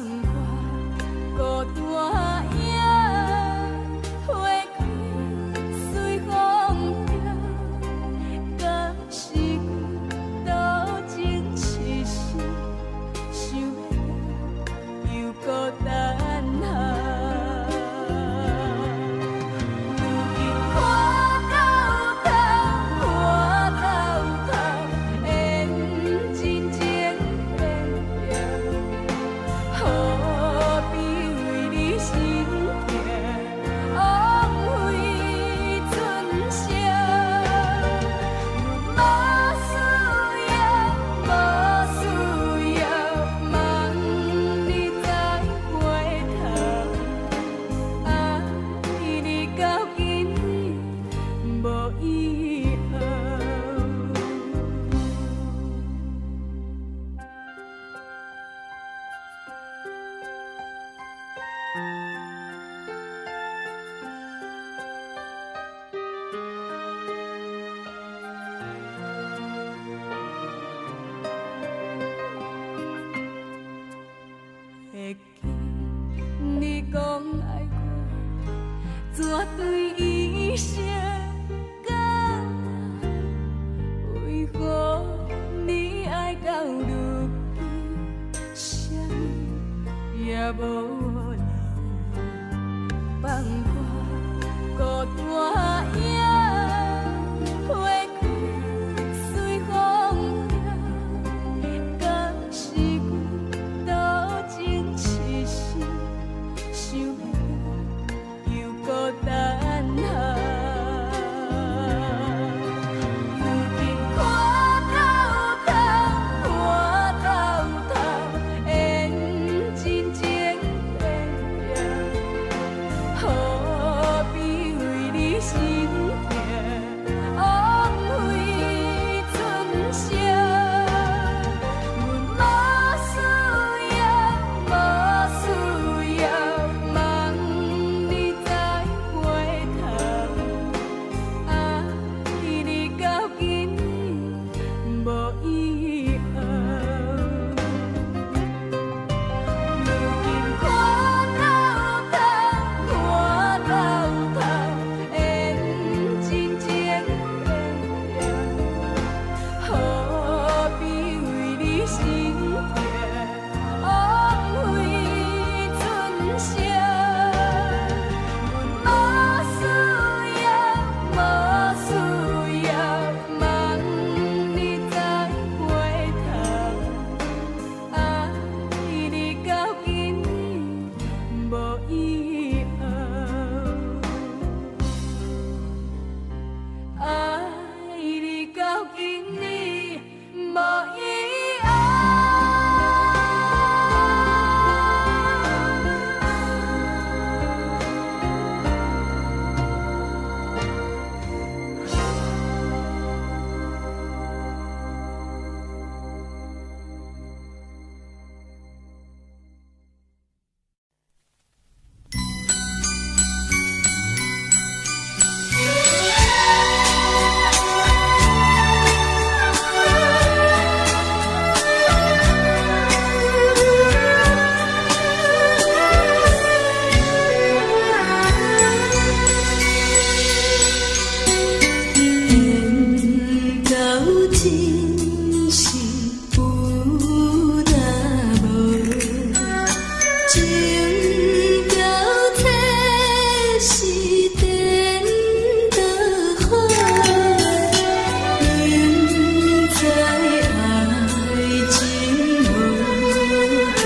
我孤單影，花開隨風飄，敢是孤情痴心，想欲等又閣等候。如今看到頭，看到頭，緣真情變了，何必為你心痛，枉費春宵。阮無需要，無需要，望你再回頭。愛你到今暝無以後。會記你講愛我，怎對一生到老？為何你愛到如今，啥物也無留？放我孤單影，花開隨風飄，敢是孤情痴心，想欲等又閣等候。如今看到頭，看到頭，緣真情變了，何必為你心痛，枉費春宵。阮無需要，無需要，望你再回頭。愛你到今暝無以後。如今看到頭，看到頭，緣真情變了，何必為你心痛，枉費春宵。阮無需要，無需要，望你再回頭。愛你到今暝無以後。愛你到今暝無以後。緣到真是有若無，情到這是顛倒好，明知愛情無結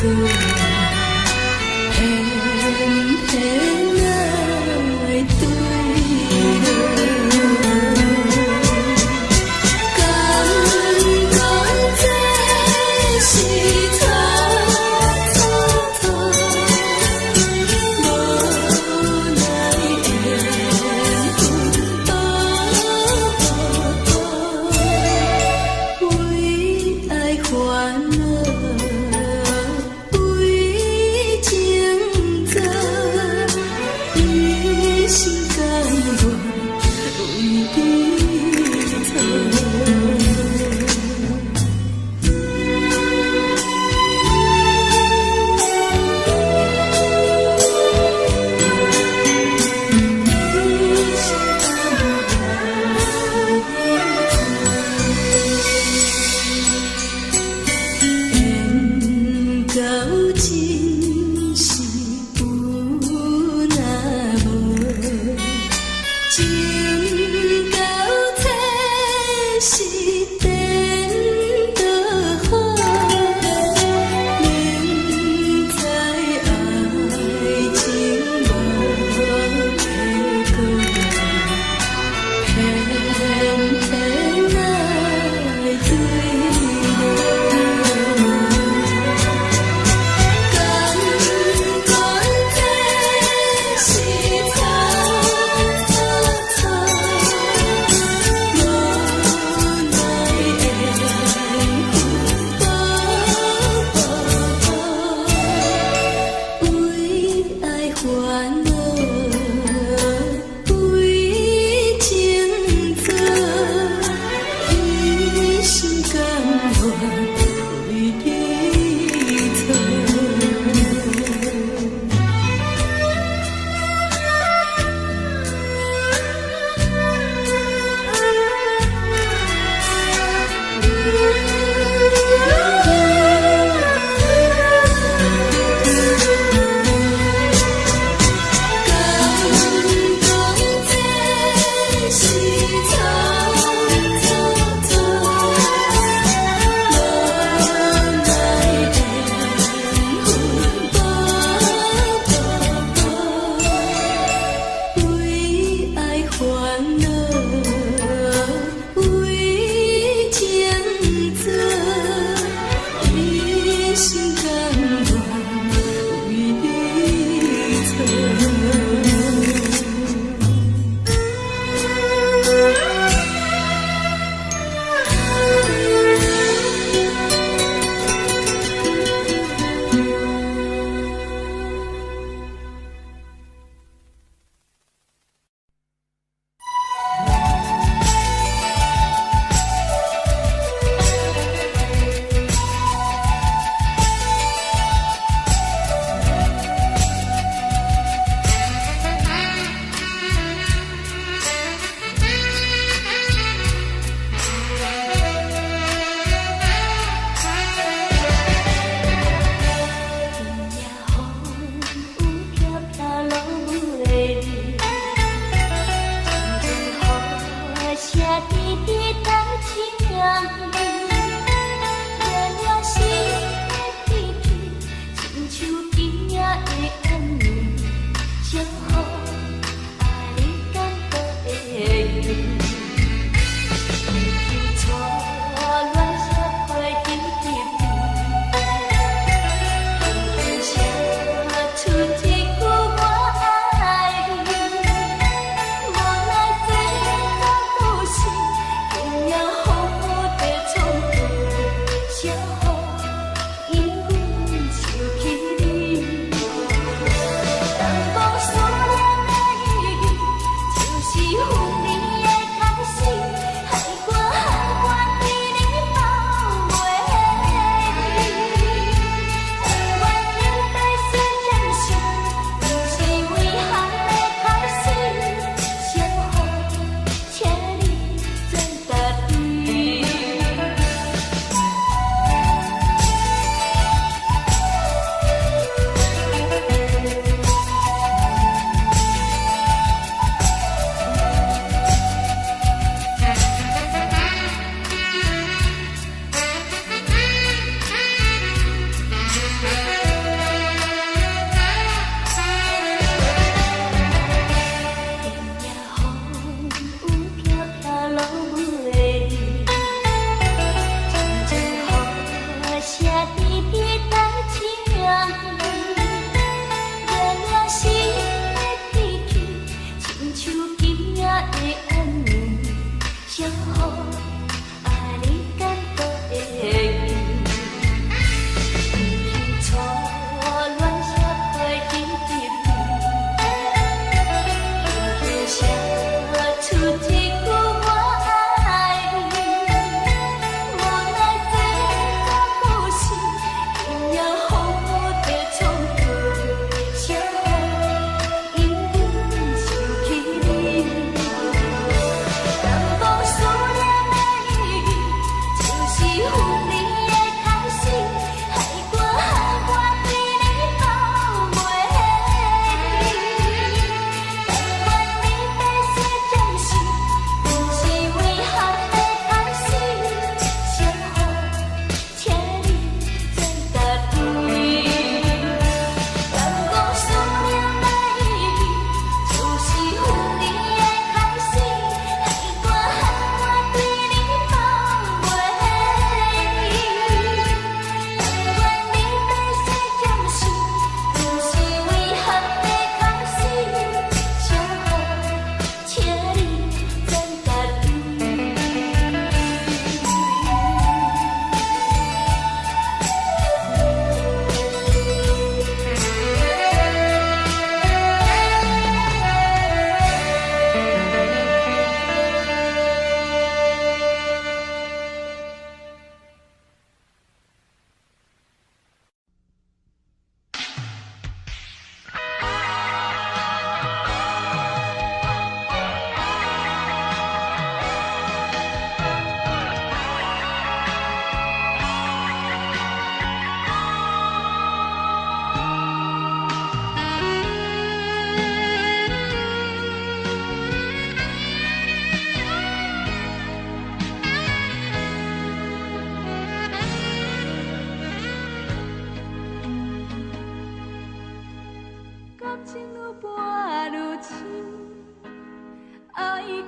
果，偏偏愛對落。敢講這是錯錯錯，無奈緣分為愛煩惱，為情做，一心甘願為你錯。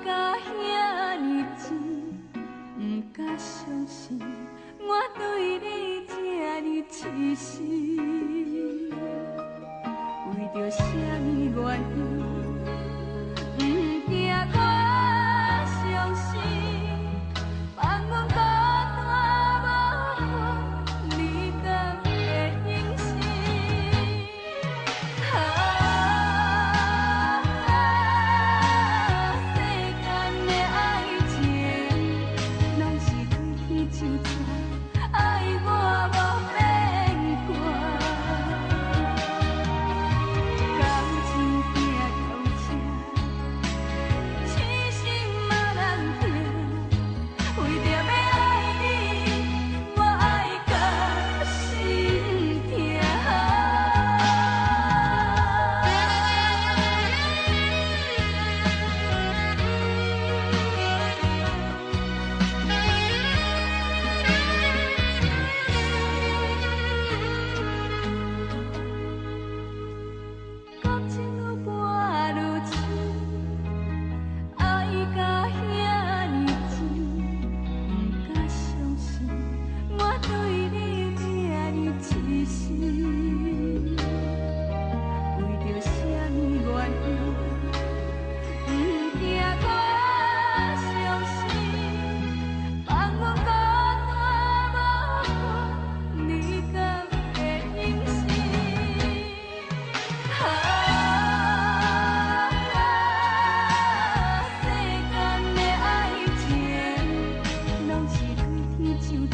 甲遐爾真，毋敢相信我對你這呢癡心。為著啥物原因，毋驚我傷心，放阮孤單無伴，你敢會忍心？啊，世間的愛情，攏是對天手紙，愛我無變卦。感情行到這，痴心嘛難聽。為著欲愛你，我愛甲心疼。感情愈伴愈深，愛甲遐爾真，毋敢相信我對你這呢癡心。為著啥物原因，毋驚我傷心，放阮孤單無伴，你敢會忍心？啊，世間的愛情，攏是對天手紙，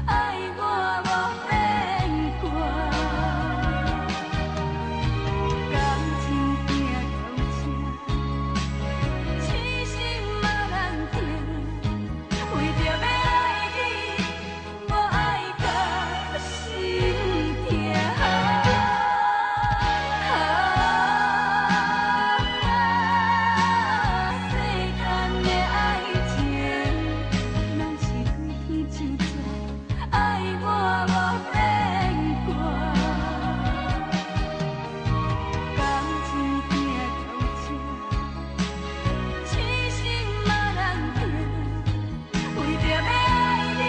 愛我無變卦。感情行到這，痴心嘛難聽。為著欲愛你，我愛甲心疼。啊，世間的愛情，攏是對天手紙，愛我無變卦。感情行到這，痴心嘛難聽。為著欲愛你，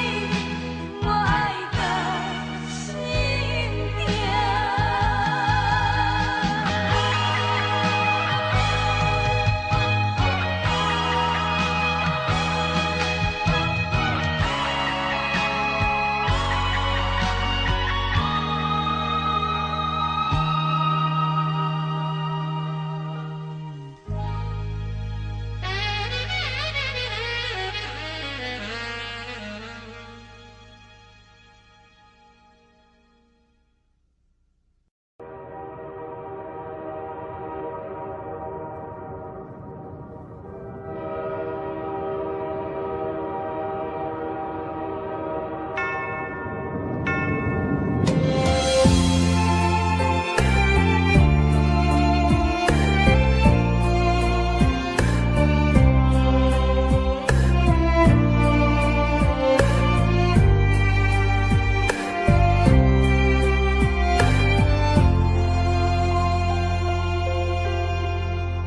我愛甲心疼。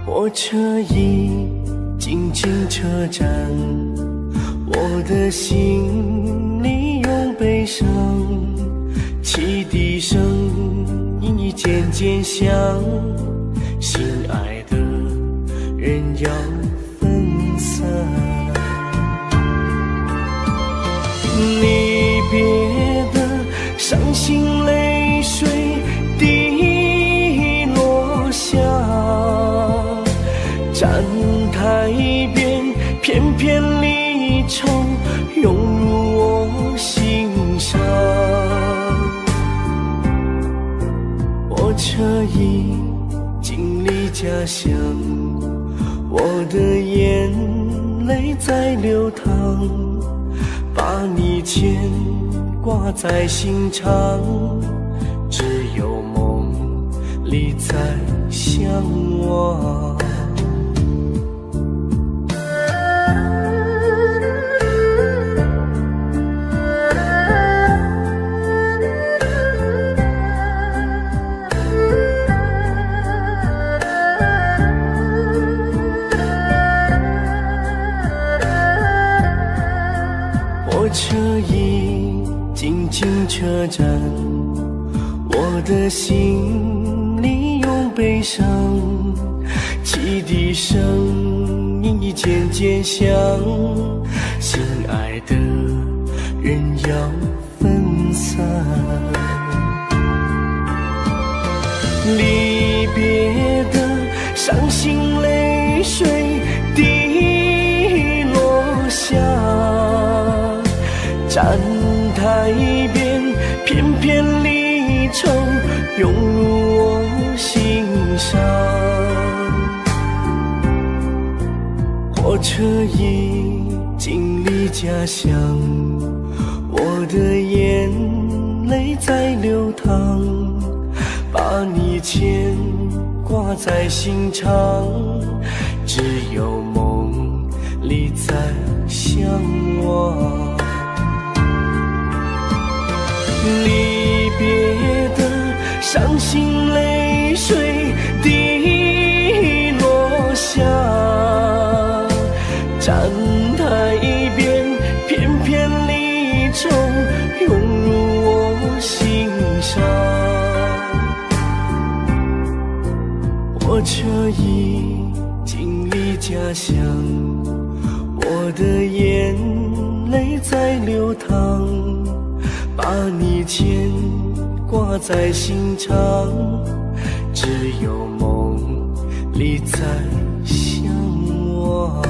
火車已經進車站，我的心裡湧悲傷，汽笛聲已漸漸響，心愛的人要分散。離別的傷心淚水滴落下，站台邊片片離愁湧入我心上。火車已經離家鄉，我的眼淚在流淌，把你牽掛在心上，只有夢裡在相望。車已經進車站，我的心裡有悲傷，汽笛聲已漸漸響，心愛的人要分散。離別的傷心淚水滴落下，站台邊片片離愁湧入我心上。火車已經離家鄉，我的眼淚在流淌，把你牽掛在心上，只有夢裡在相望。離別的傷心淚水滴落下，站台邊片片離愁湧入我心上。火車已經離家鄉，我的眼淚在流淌，把你牽掛在心上，只有夢裡在相望。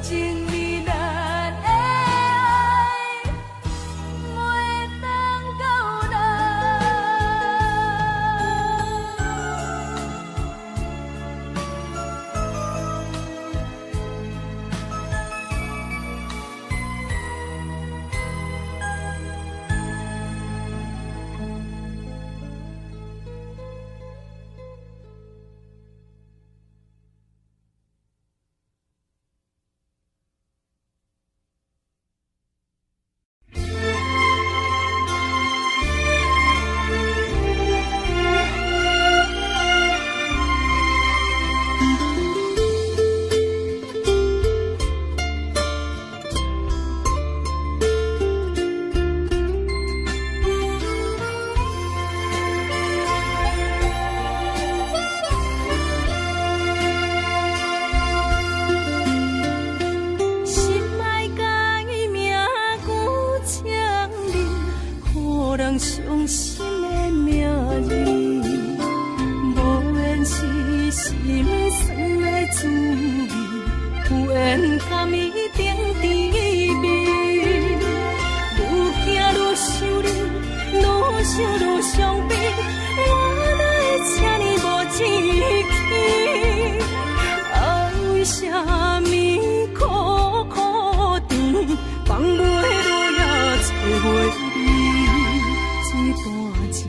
情呢咱的愛袂當到老。心愛改名舊情人，予人傷心的命運，無緣是心酸的滋味，有緣甘伊等甜蜜。愈行愈想你，愈想愈傷悲，我哪會這呢無志氣？愛為啥物苦苦甜，放袂落也找袂你？這段情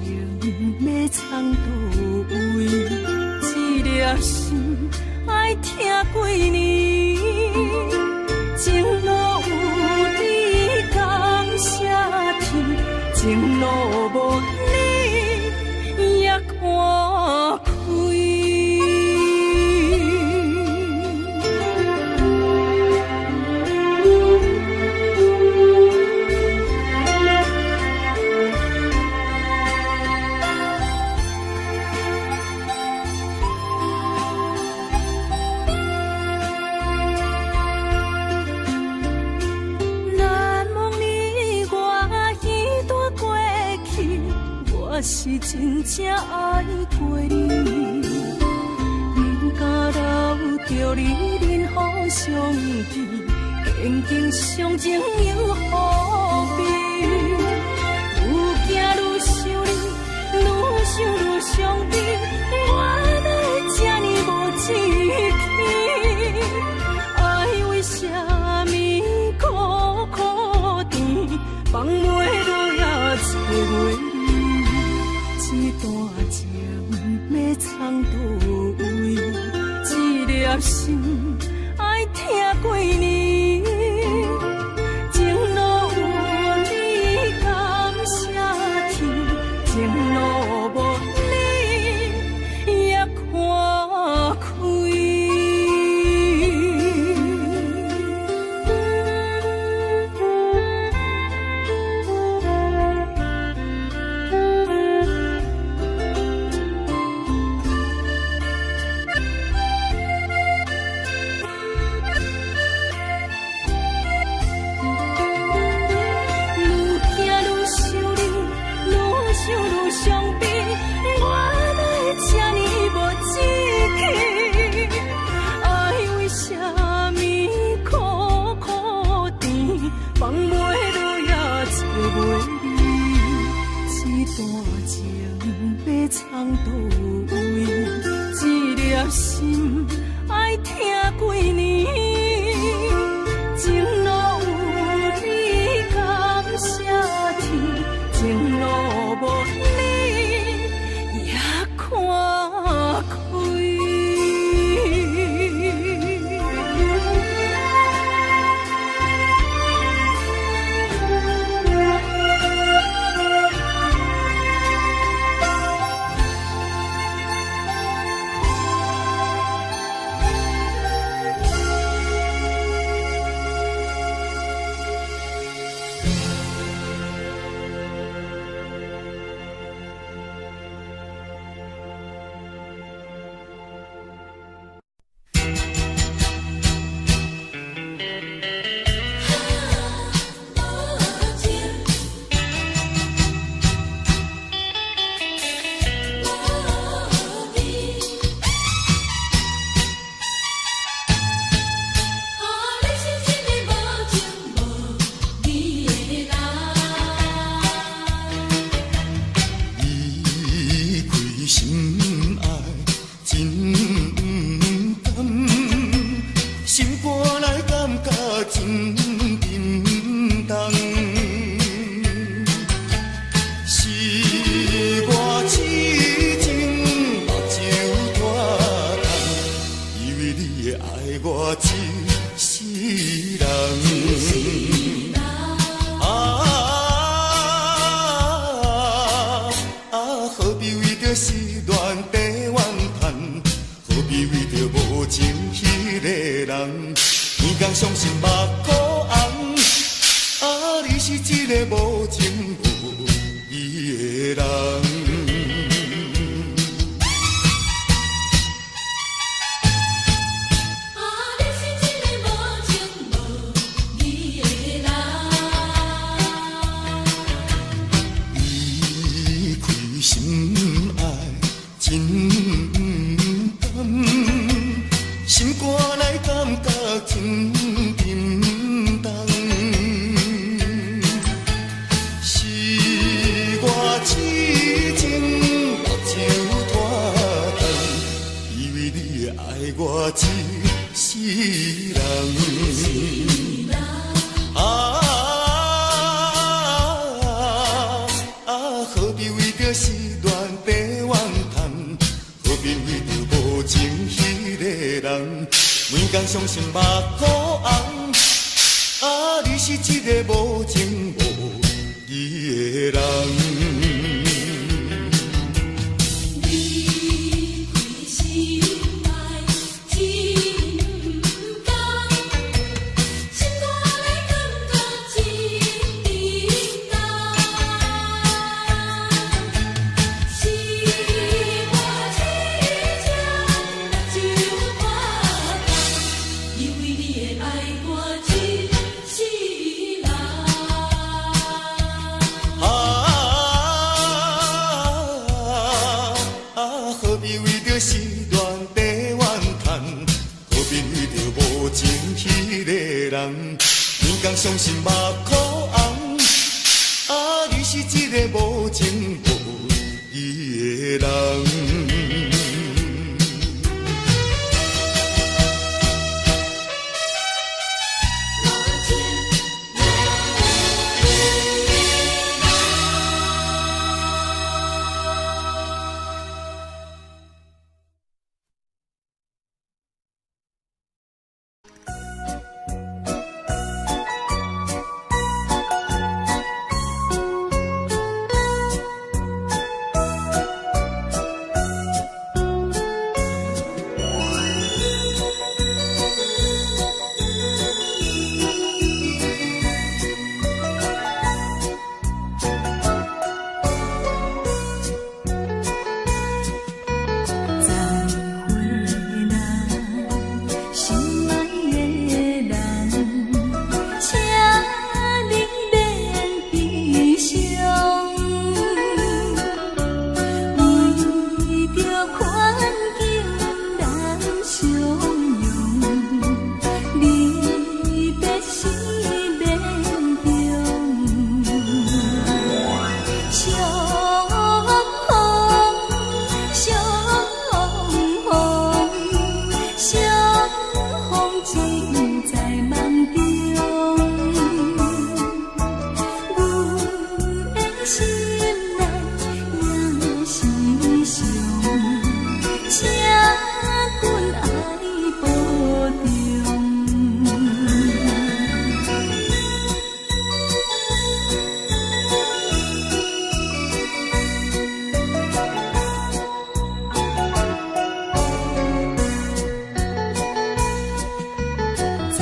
欲藏佗位？這粒心愛疼幾年？情路有你感謝天，情路無你也看開。難忘你我彼段過去，我是真正愛過你，不敢留著你忍予傷悲，堅強傷情又何必？愈行愈想你，愈想愈傷悲，我哪會這呢無志氣？愛為啥物苦苦甜，放袂落也找袂你？這段情欲藏佗位？這粒心愛疼幾年？情路有你感謝天，情路無你也看開。愈行愈想你，愈想愈傷悲，我哪會這呢無志氣？愛為啥物苦苦甜，放袂落也找袂你？這段情欲藏佗位？這粒心愛疼幾年？情路有你感謝天，情路無你也看開。肝內感覺真沉重。是我痴情目睭脫窗，以為你會愛我一世人。啊啊！何必為著失戀地怨嘆？何必為著無情彼个人？天公傷心目眶紅。啊，你是一个無情無義的人。啊，你是一个無情無義的人。離開心愛真毋甘，心肝內感覺真沉重。是我痴情目睭脫窗，以為你會愛我一世人。啊啊！何必為著失戀地怨嘆？何必為著無情彼個人？每工傷心目眶紅。啊，你是一個無情無義的人。離開心愛真毋甘，心肝內感覺真沉重。是我痴情目睭脫窗，以為你會愛我一世人。啊啊！何必為著失戀地怨嘆？何必為著無情彼個人？天公傷心目眶紅。啊，你是一個無情無義的人。無情無義的人。再會啦，心愛的人，請你免悲傷，為著環境咱相擁，離別是免中。相逢，相逢，相逢只在夢中。阮的心內也是傷，請君愛保重。再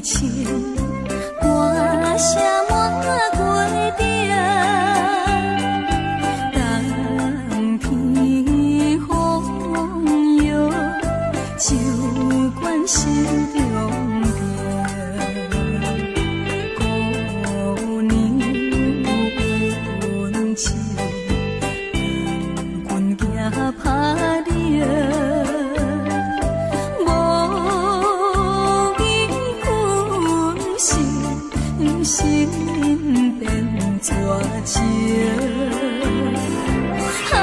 情，歌聲滿月頂。冬天風雨，酒灌心中病。姑娘阮手，阮行拍冷。無眠困心，心變絕情。啊，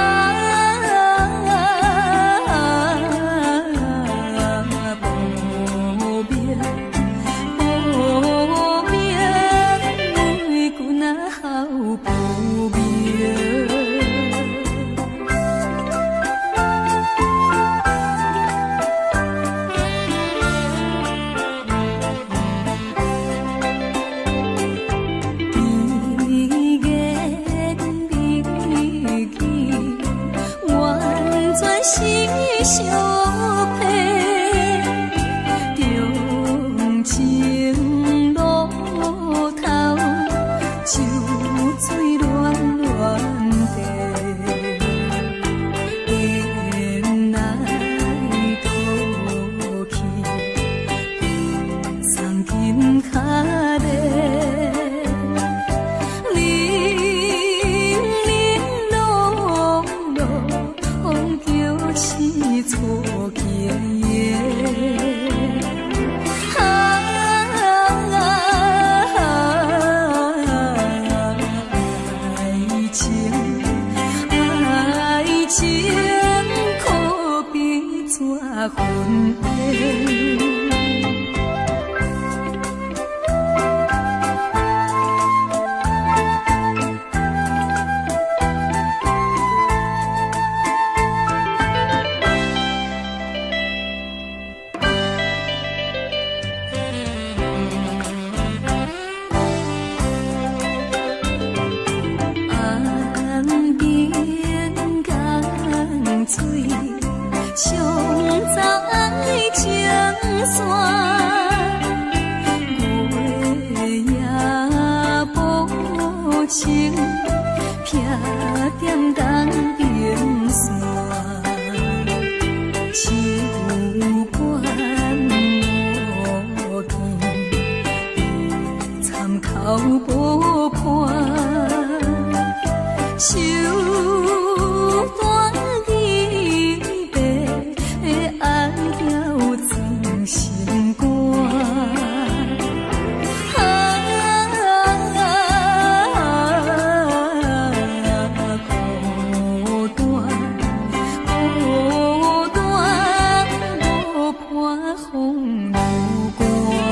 無眠無眠，為君仔好不眠。甜言蜜語，完全是相騙。長情路頭，酒醉亂亂地，緣來倒去，送金跤咧。零零落落，叫刺錯經營。啊，愛情，愛情可比紙雲煙。岸邊江水，沖走愛情線。月夜無情，避踮東平山。酒館無見，參口無伴。手段伊白，愛了装心肝。啊，孤單，孤單，無伴風雨寒。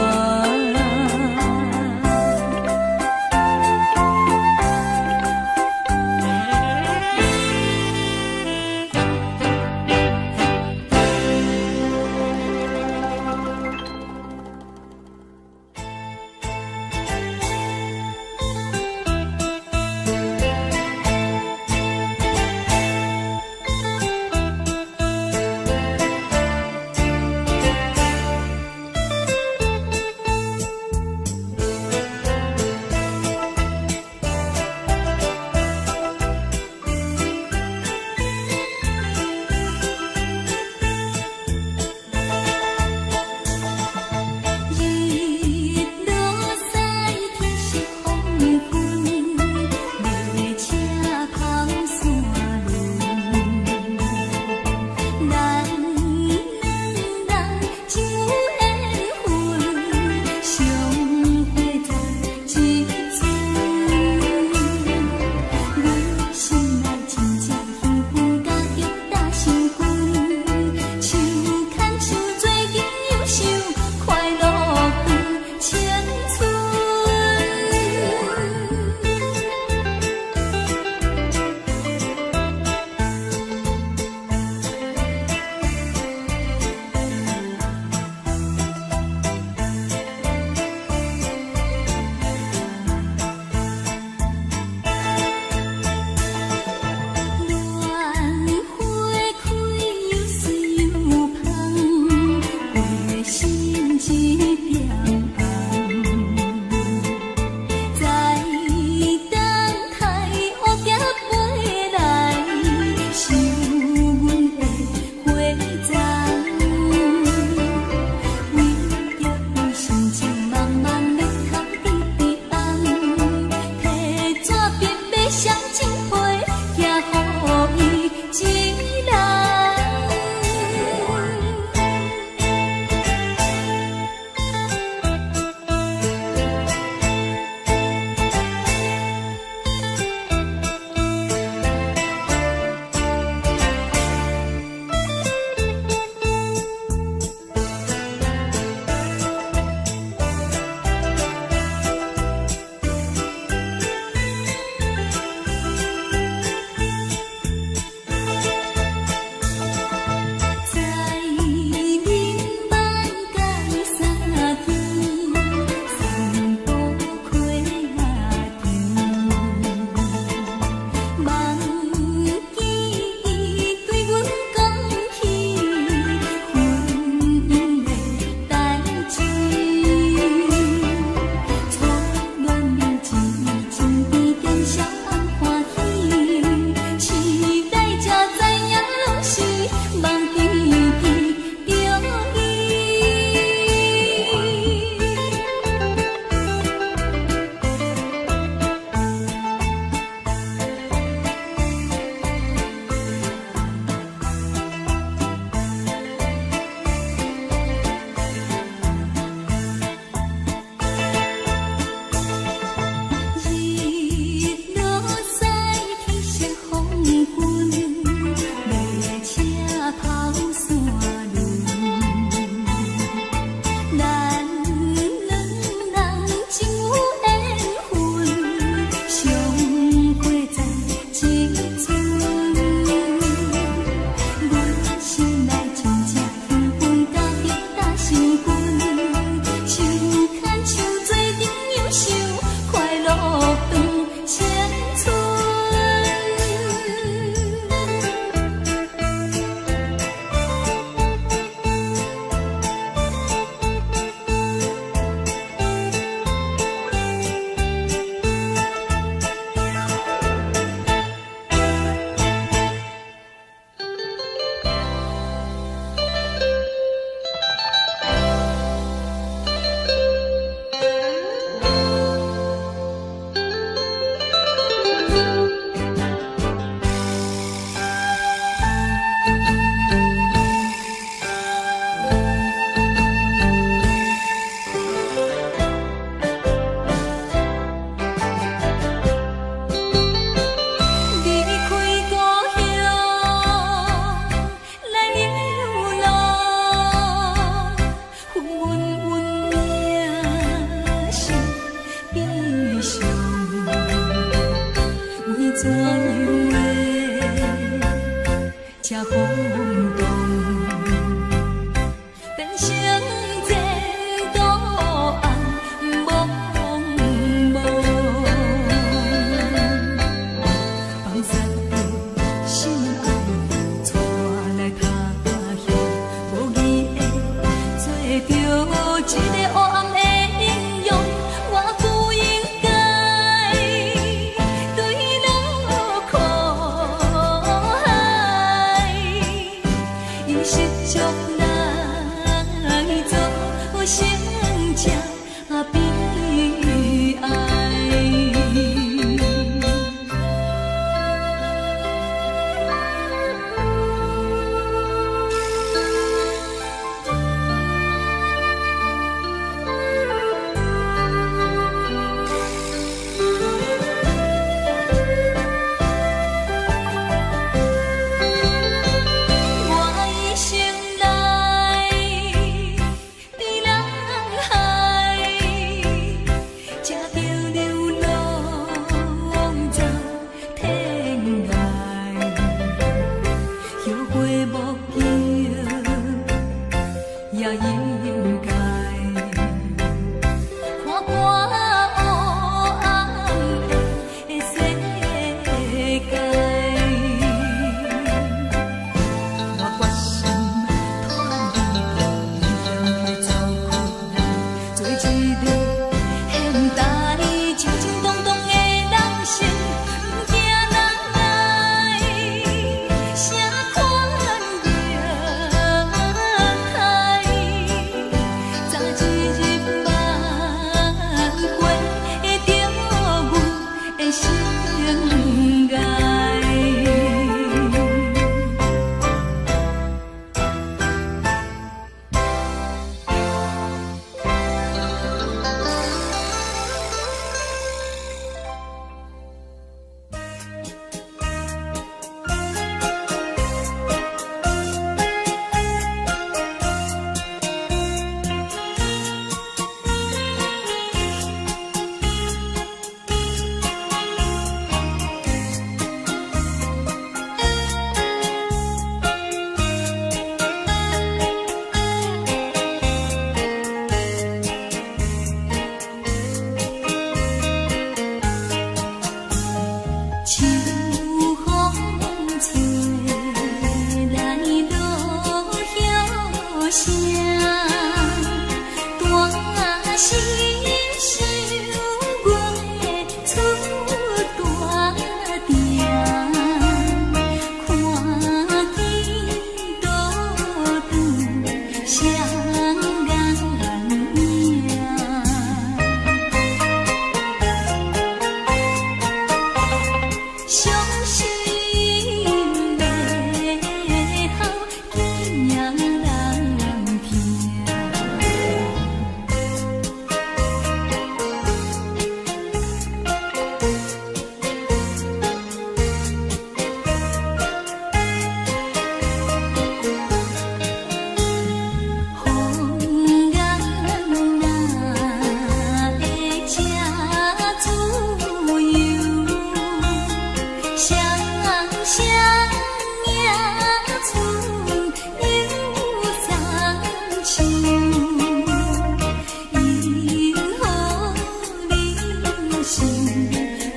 心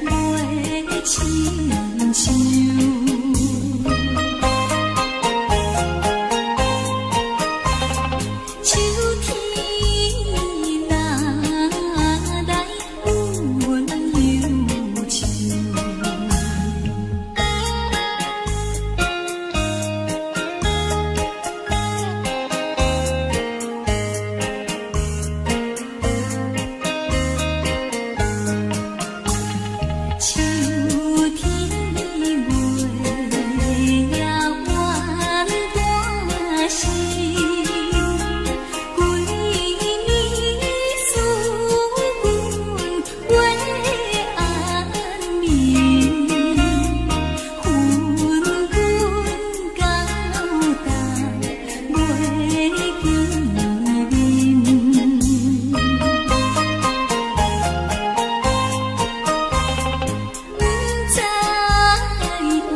袂親像。秋天若來阮憂愁。秋天月也圆半时，規暝思君袂安眠，分君到今袂見面。不知為著啥原因。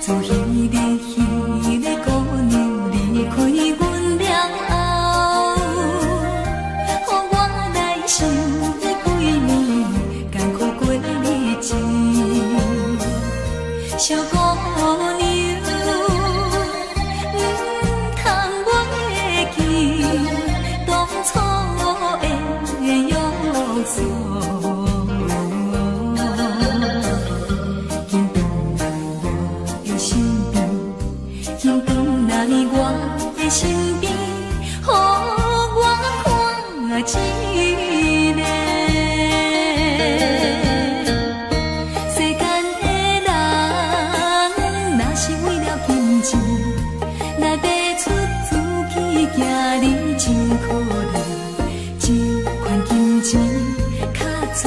自彼日彼个姑娘離開阮了後，予我來想欲幾暝艱苦過日子。小姑娘，毋通袂記當初的約束。緊轉來我的身邊，緊轉來我的身邊，予我看一下。世間的人，若是為了金錢來賣出自己，今日真可憐。這款金錢較濟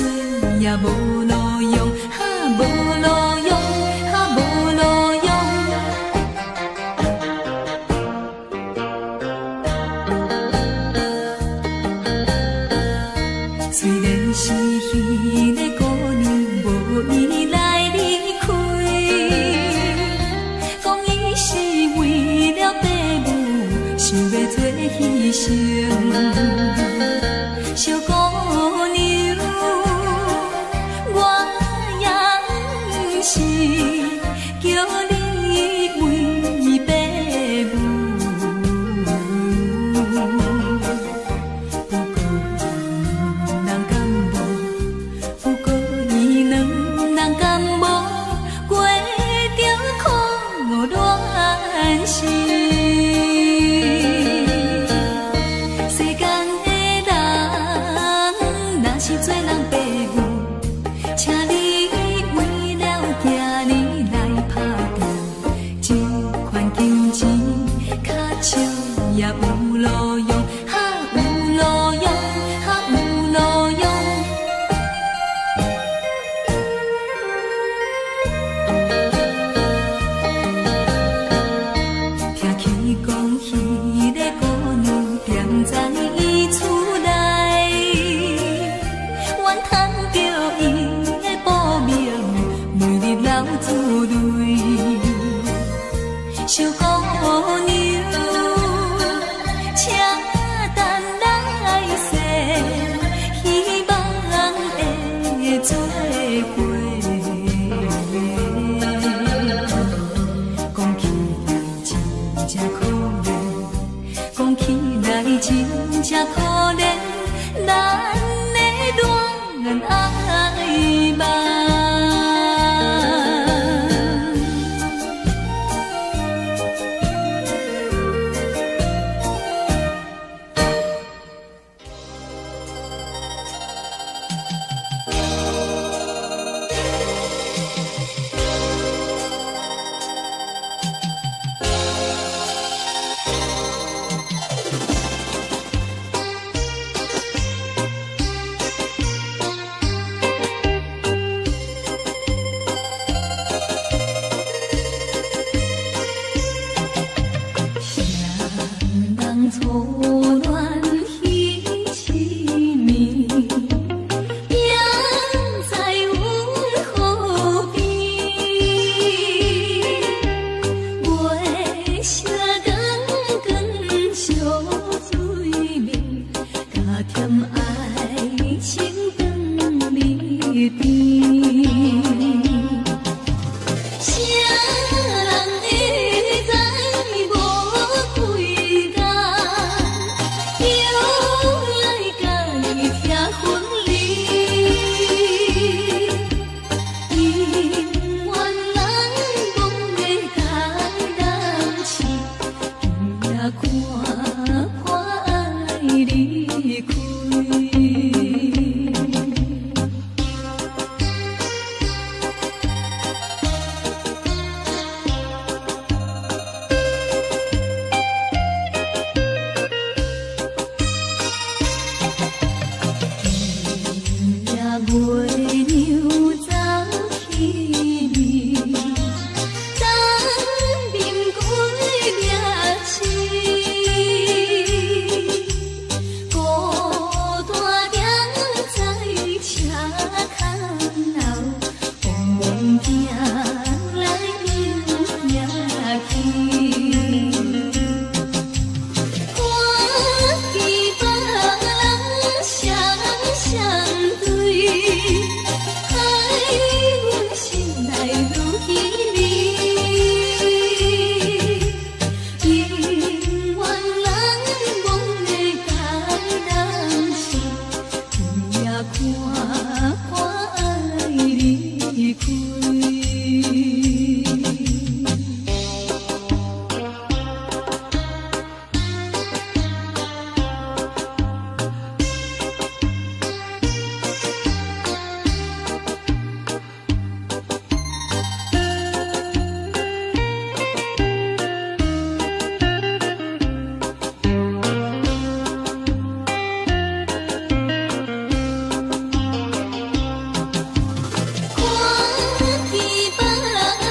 也無路用，哈無路用，哈無路用。雖然是彼个姑娘無意來離開，講伊是為了爸母，想欲做犧牲。小姑娘，我也毋是叫你為爸母。不過伊人敢無？不過伊兩人敢無過著苦戀心？世間的人，若是做人爸母，請你為了囝兒來打拼，這款金錢較少也有路用，哈有路用，哈有路用。聽起講，彼个姑娘踮在伊厝內，怨嘆著伊的薄命，每日流珠淚。小姑娘，請等來世，希望會做伙。講起來真正可憐，講起來真正可憐，咱的戀愛夢。看见別人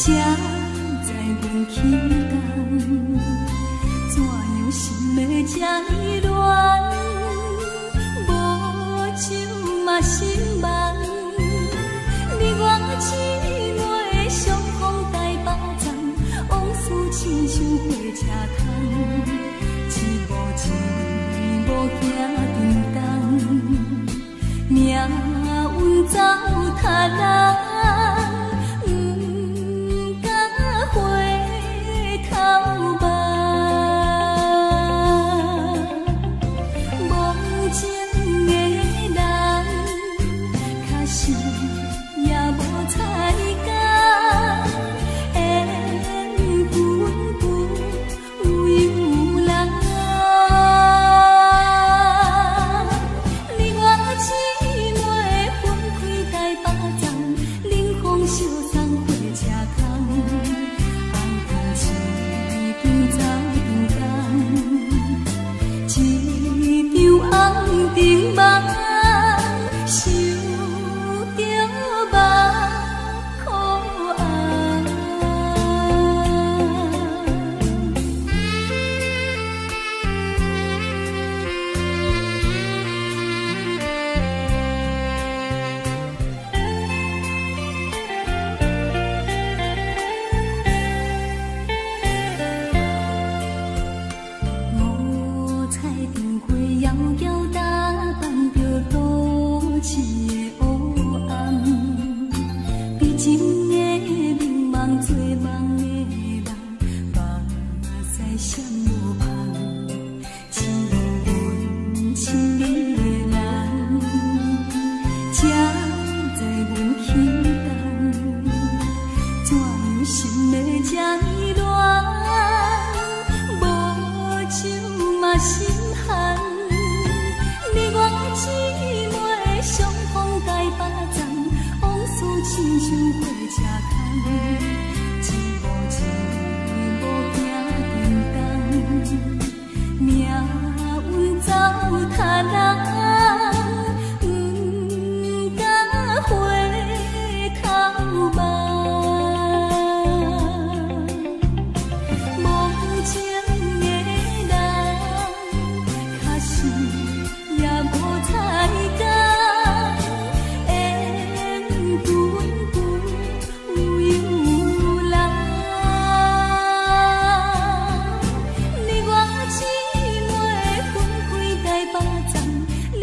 才知阮起工。怎樣心會這呢亂？無酒嘛心茫。你我姊妹相逢台北站，往事親像火車窗，一步一步行沉重，命運走他人，毋敢回頭望。無情的人，確實也無彩工，緣分不由人。你我姊妹分開台北站，冷風相送火車窗，紅燈一張走長工，一場紅燈夢，想著目苦紅。五彩燈火遙遙打扮著都市的烏暗，悲情的迷茫做夢的人，目屎閃無芳，只阮親愛的人，才知阮起動，怎樣心會這呢亂？無酒嘛心寒。你我姊妹相逢台北站，往事親像火車窗，一步一步行沉重，命運走他人，毋敢回頭望。無情的人，確實也無彩工，緣分不由人。你我姊妹分開台北站，冷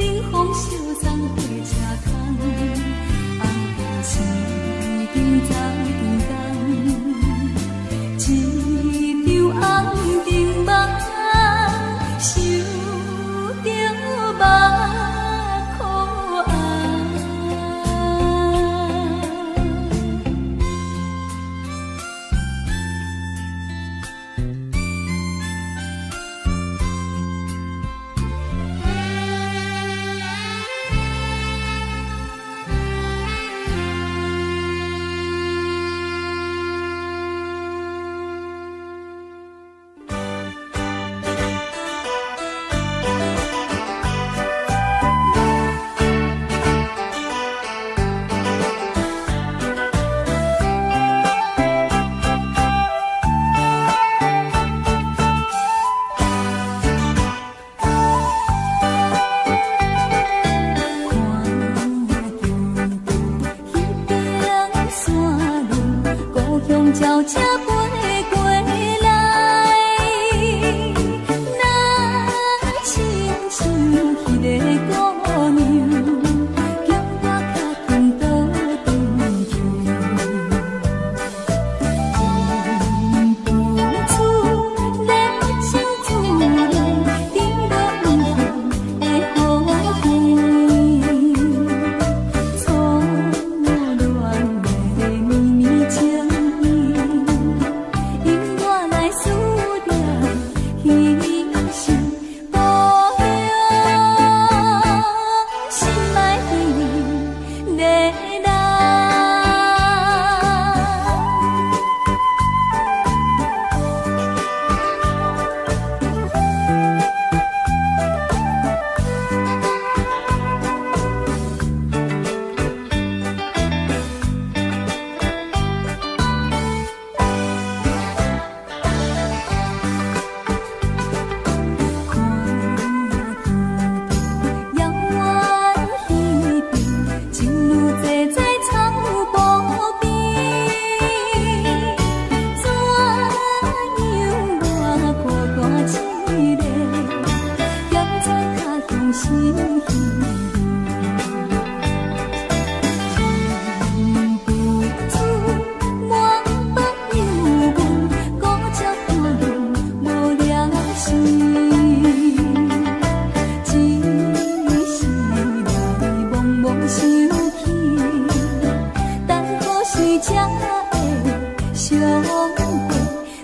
過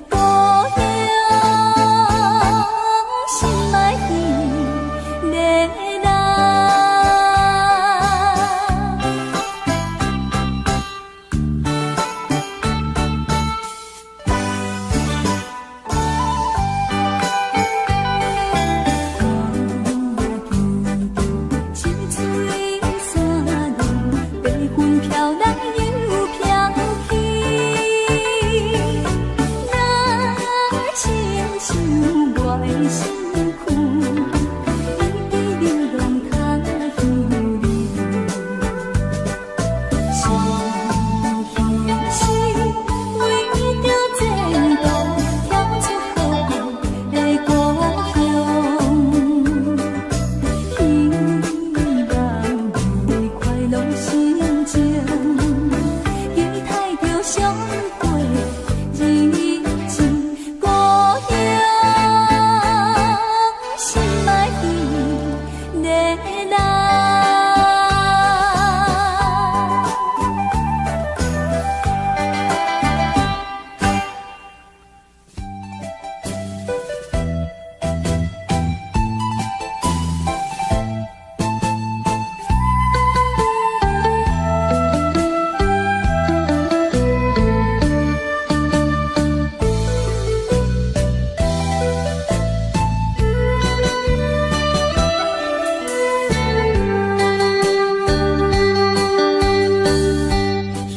故鄉，心愛彼个人。看见一水山路，白云飘来又飘去。若亲像我的身躯，一直流浪他乡里。是彼时为著前途，跳出好的故乡。希望你快樂心情，期待著相會日子。故鄉心愛彼个人。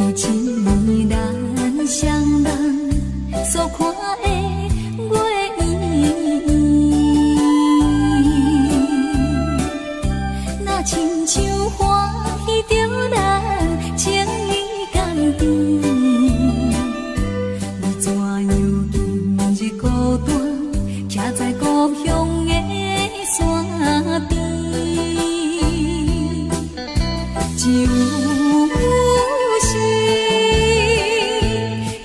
彼一暝咱相望所看的月圆圆，若亲像歡喜著咱情意甘甜。你怎樣今日孤單，徛在故鄉的山邊？只有是，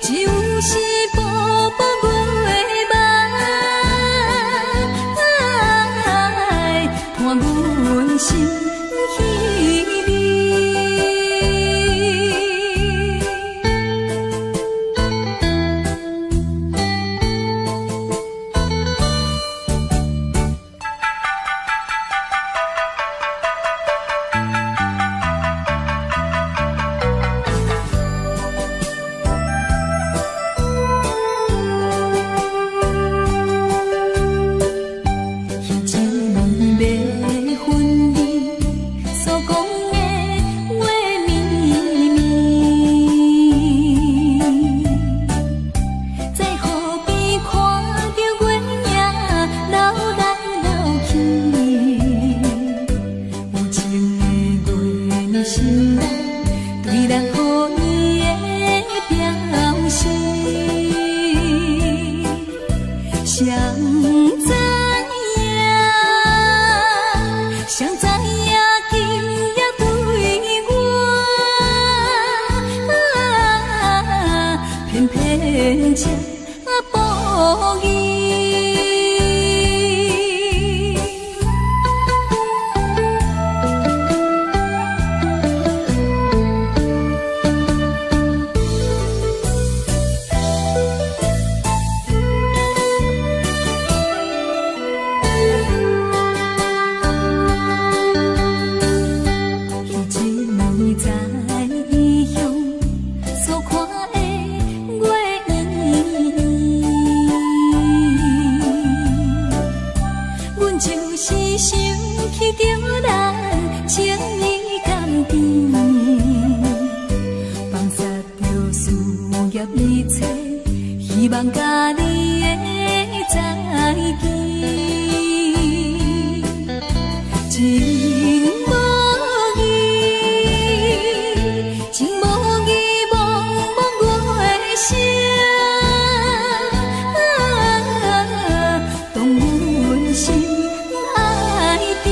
只有是薄薄月梦，伴阮心稀微。彼一暝欲分離所講的話綿綿，在河邊看著月影流來流去，有情的月暝心內對咱好意的表示。誰知影，誰知影今夜對我，偏偏這無義。彼一暝在異鄉所看的月圓圓，阮就是想起著咱情意甘甜，放捒著事業一切，希望佮你的再見。情無義，情無義，茫茫月聲，動阮心愛甜。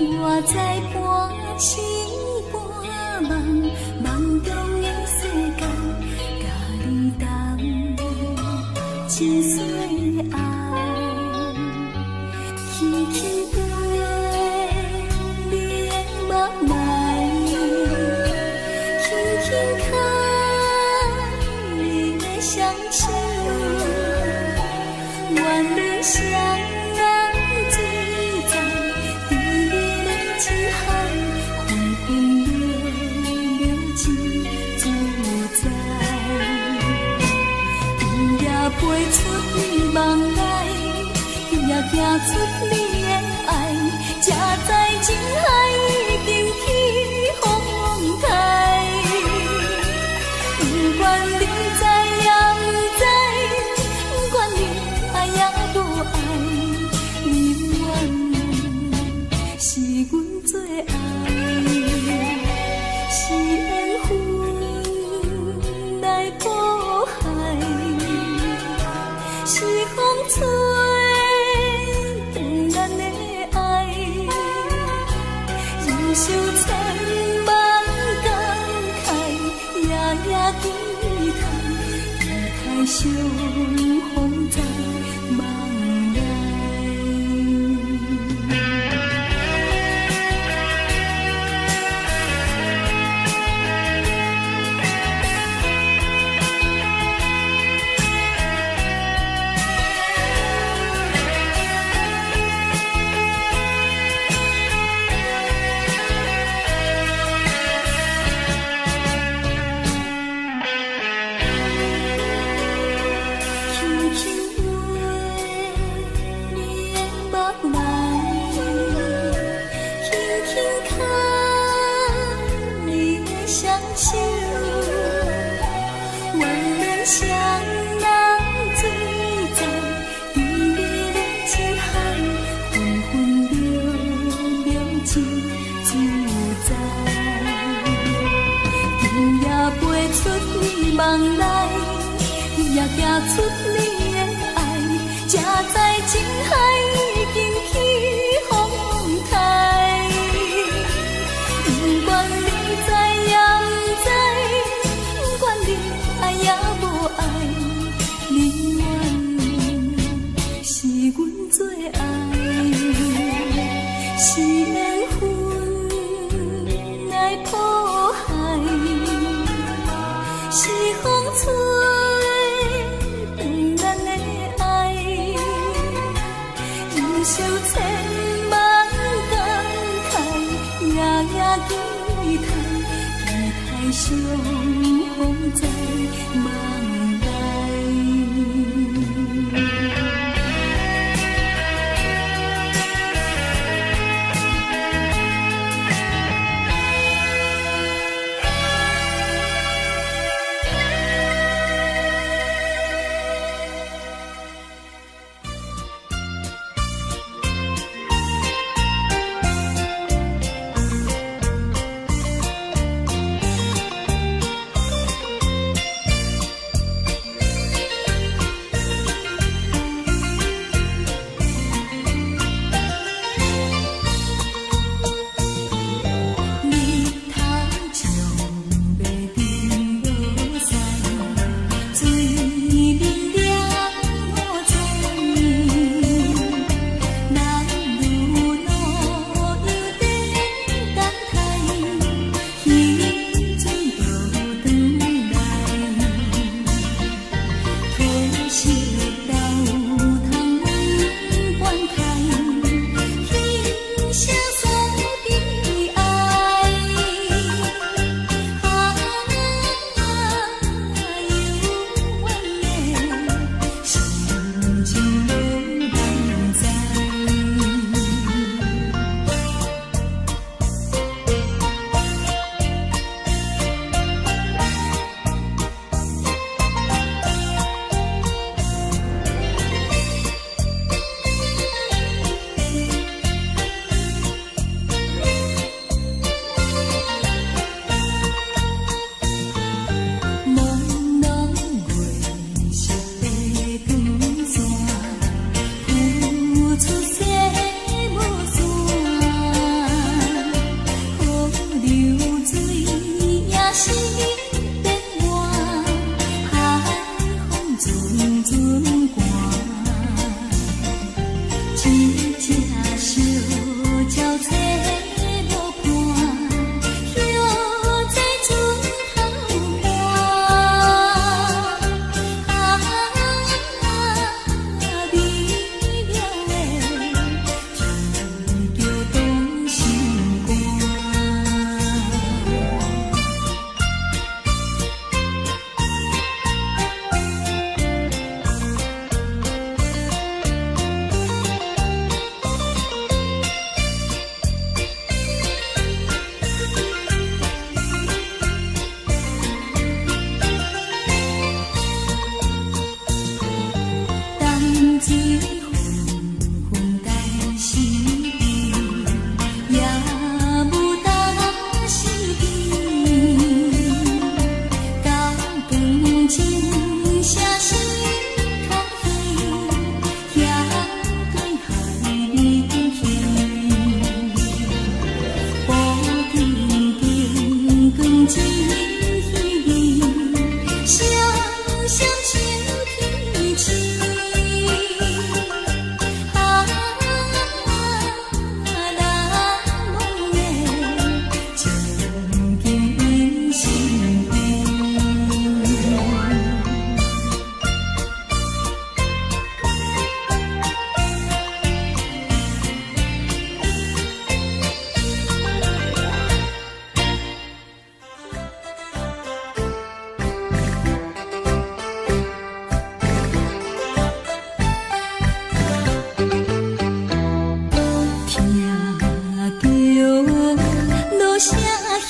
我知半醒半夢，夢中的世界，佮你同一世愛。輕輕飛你的目內，輕輕牽你的雙手，願你雙人醉在甜蜜的情海，分分秒秒真自在。今夜飛出你夢內，今夜行出你的愛，才知情海已經起風台。不管你知抑毋知，不管你愛抑無愛，你永遠是阮最愛，是緣分來破海，是風吹斷咱的愛，忍受千萬感慨，夜夜期待，期待相逢在夢內。輕輕飛你的目內，輕輕牽你的雙手，願咱雙人醉在甜蜜的情海，分分秒秒真自在。今夜飛出你夢內，今夜行出你的愛，才知情海已經起風台。不管你知抑毋知，不管你愛抑無愛，你永遠是阮最愛，是緣分來破海，是風吹斷咱的愛，忍受千萬感慨，夜夜期待，期待相逢在夢內。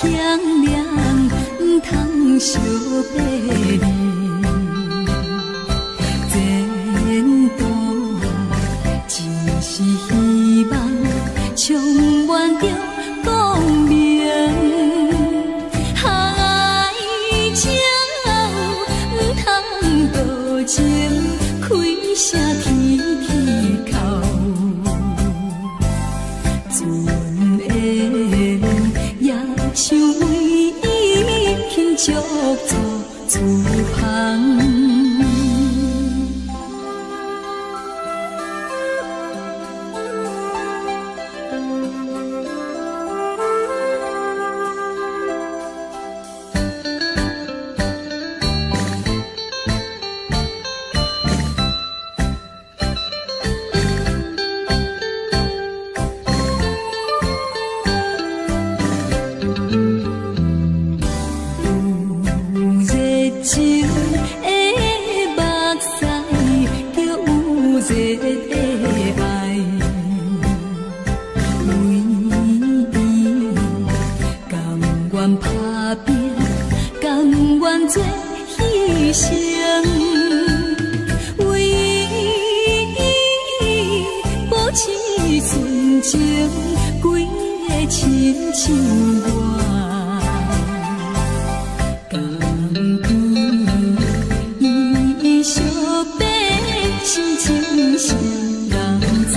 鄉涼，毋通相背離。前途只是希望，充滿著光明。愛情毋通多情，開聲天天哭。船緣也像為伊輕足做厝旁。有熱情的目屎，就有熱的愛。為伊甘願打拼，甘願做犧牲。為伊保持純情，規个親像我。甘伊相爬心情誰人知？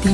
踮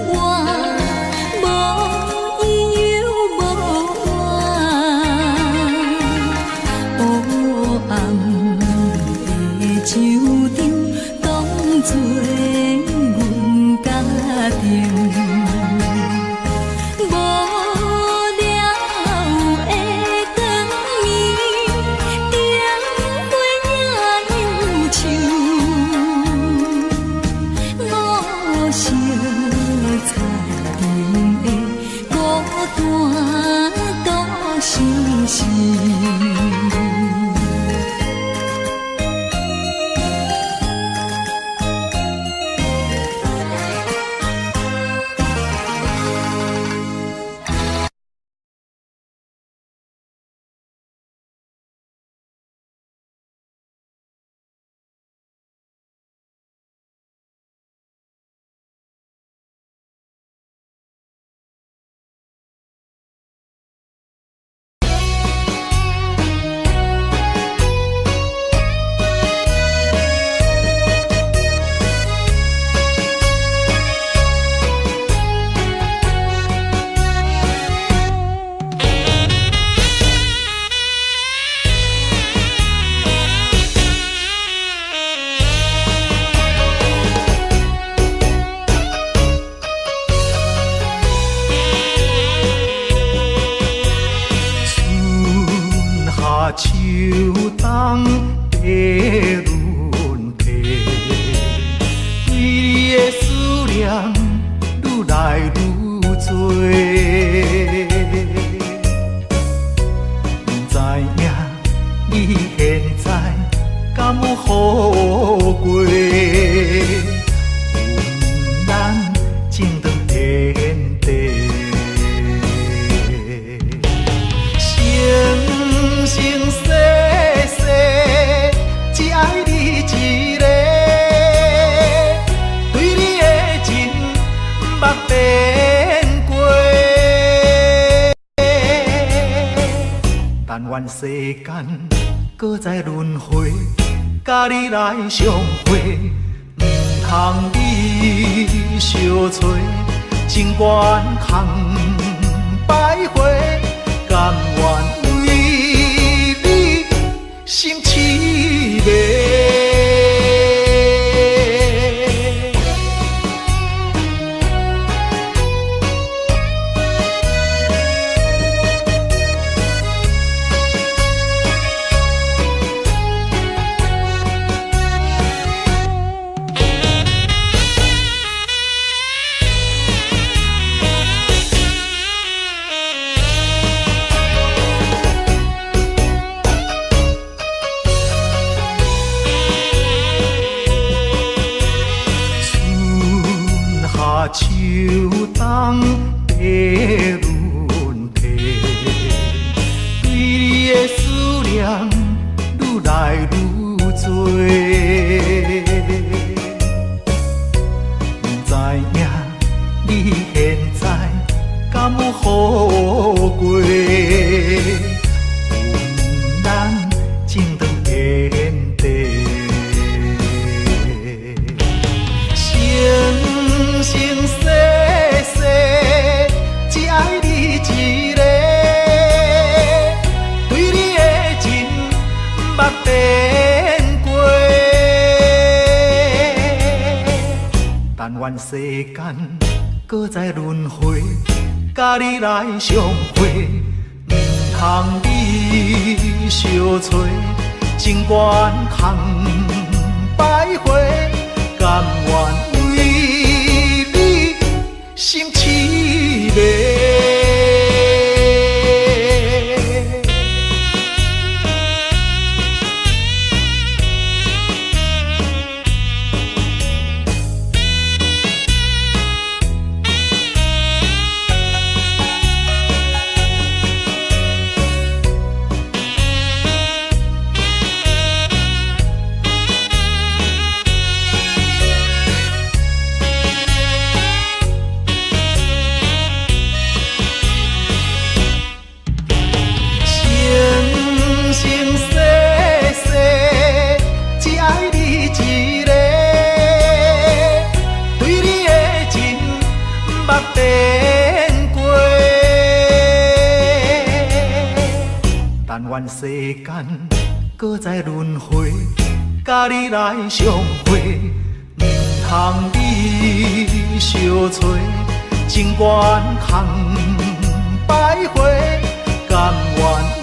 活，無依又無怨。烏暗的酒場，當作阮家庭。無聊的光明，燈火也有像，五色彩燈的孤單獨相思。春夏秋冬的轮替，對你的思念愈來愈多。不知影你現在敢有好過？阮咱情長天地。生生世世，只愛你一个，對你的情毋捌變過。但願世間閣再輪迴，佮你來相會，毋通你相揣，情願空徘徊，甘願為你心痴迷。春夏秋冬的輪替，對你的思念愈來愈多。不知影你現在敢有好過？阮咱情長天地。生生世世，只愛你一个，對你的情毋捌變過。但願世間閣再輪迴，佮你來相會，毋通你相揣，情願空徘徊，甘願為你心痴迷。捌變過。但願世間閣再輪迴，佮你來相會，毋通你相揣，情願空徘徊，甘願。